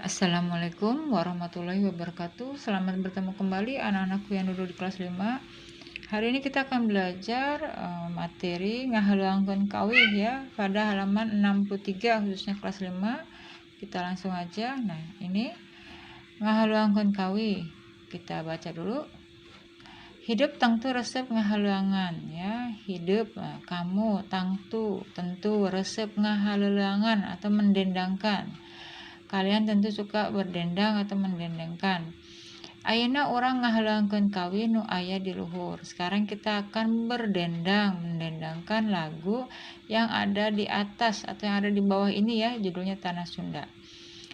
Assalamualaikum warahmatullahi wabarakatuh. Selamat bertemu kembali anak-anakku yang duduk di kelas 5. Hari ini kita akan belajar materi ngahaleuangkeun kawih ya, pada halaman 63 khususnya kelas 5. Kita langsung aja. Nah, ini ngahaleuangkeun kawih. Kita baca dulu. Hidup tangtu resep ngahaleuangan ya. Hidup kamu tangtu tentu resep ngahaleuangan atau mendendangkan. Kalian tentu suka berdendang atau mendendangkan. Ayeuna urang ngahaleuangkeun kawih nu aya di luhur. Sekarang kita akan berdendang, mendendangkan lagu yang ada di atas atau yang ada di bawah ini ya, judulnya Tanah Sunda.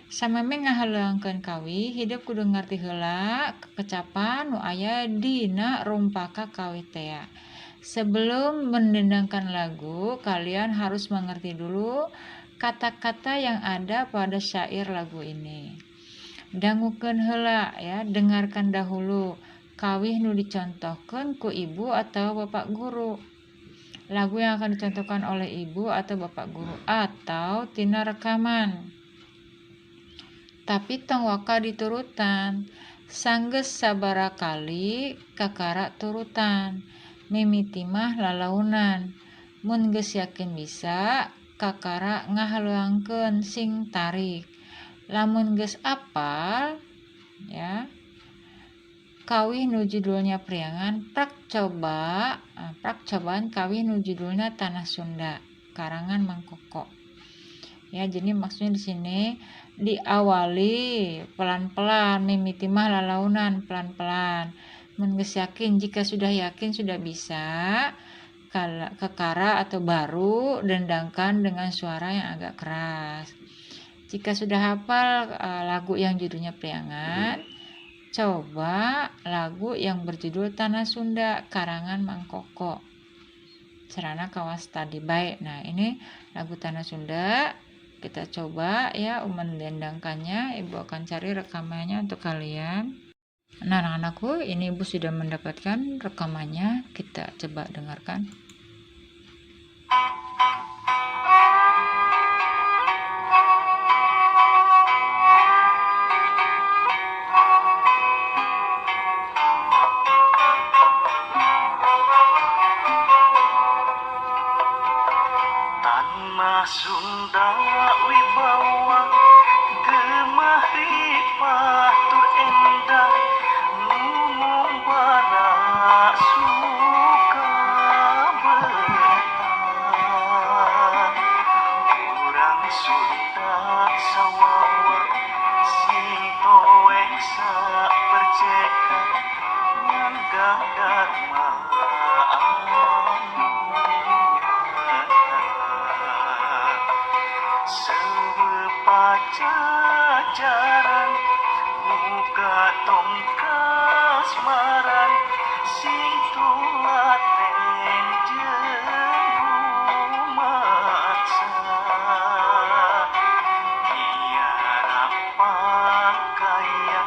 Samemeh ngahaleuangkeun kawih, hidup kudu ngarti heula kekecapan nu aya dina rumpaka kawih tea. Sebelum mendendangkan lagu, kalian harus mengerti dulu kata-kata yang ada pada syair lagu ini. Dangukeun heula ya, dengarkan dahulu kawih nu dicontohkeun ku ibu atau bapak guru. Lagu yang akan dicontohkan oleh ibu atau bapak guru atau tina rekaman. Tapi tong waka diturutan. Sanggeus sabaraha kali kakara turutan. Mimiti mah lalaunan. Mun geus yakin bisa, kakara ngahaleuangkeun sing tarik. Lamun geus apal ya, kawih nu judulnya Priangan, prak coba prak cobaan kawih nu judulnya Tanah Sunda karangan Mang Koko. Ya, jadi maksudnya di sini diawali pelan-pelan, mimiti mah lalaunan pelan-pelan. Mun geus yakin, jika sudah yakin sudah bisa, kekara atau baru dendangkan dengan suara yang agak keras. Jika sudah hafal lagu yang judulnya Priangan, coba lagu yang berjudul Tanah Sunda karangan Mang Koko. Cerana kawas tadi baik. Nah, ini lagu Tanah Sunda. Kita coba ya mendendangkannya. Ibu akan cari rekamannya untuk kalian. Nah, anak-anakku, ini Ibu sudah mendapatkan rekamannya. Kita coba dengarkan. Tanah Sunda wibawa gemah ripah tur endah ngumbara suka betah. Urang Sunda sawawa sing toeh saperceka nyangga dharma. Pajajaran muka tong kasmaran sing tulaten jeung rumaksa tiara pakaya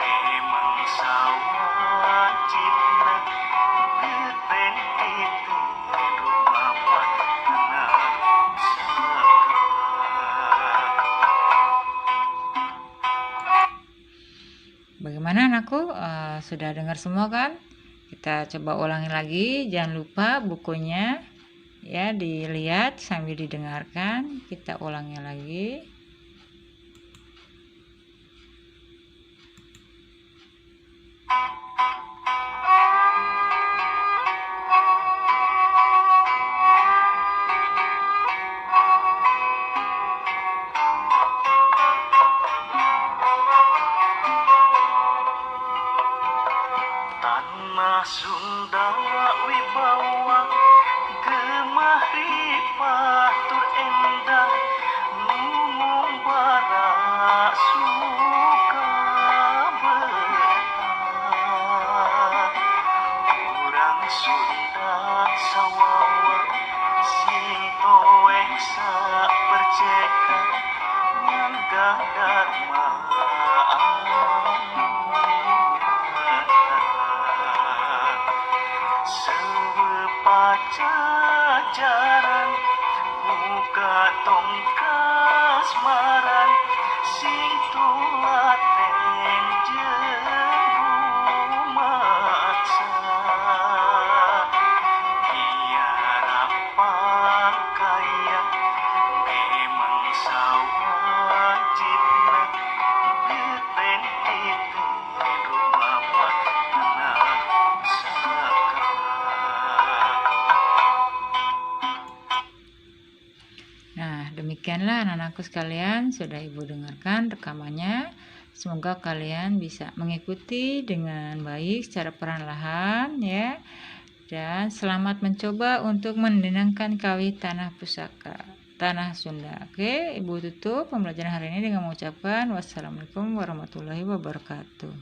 memang sawajibna geten titen rumapat tanah pusaka. Bagaimana anakku? Sudah dengar semua kan? Kita coba ulangi lagi. Jangan lupa bukunya ya dilihat sambil didengarkan. Kita ulangi lagi. Tanah Sunda wibawa gemah ripah tur endah ngumbara suka betah. Urang Sunda sawawa sing toeh saperceka nyangga dharma. Pajajaran muka tong kasmaran sing Nah, demikianlah anak-anakku sekalian, sudah Ibu dengarkan rekamannya. Semoga kalian bisa mengikuti dengan baik secara perlahan ya. Dan selamat mencoba untuk mendendangkan kawih tanah pusaka, tanah Sunda. Oke, Ibu tutup pembelajaran hari ini dengan mengucapkan wassalamualaikum warahmatullahi wabarakatuh.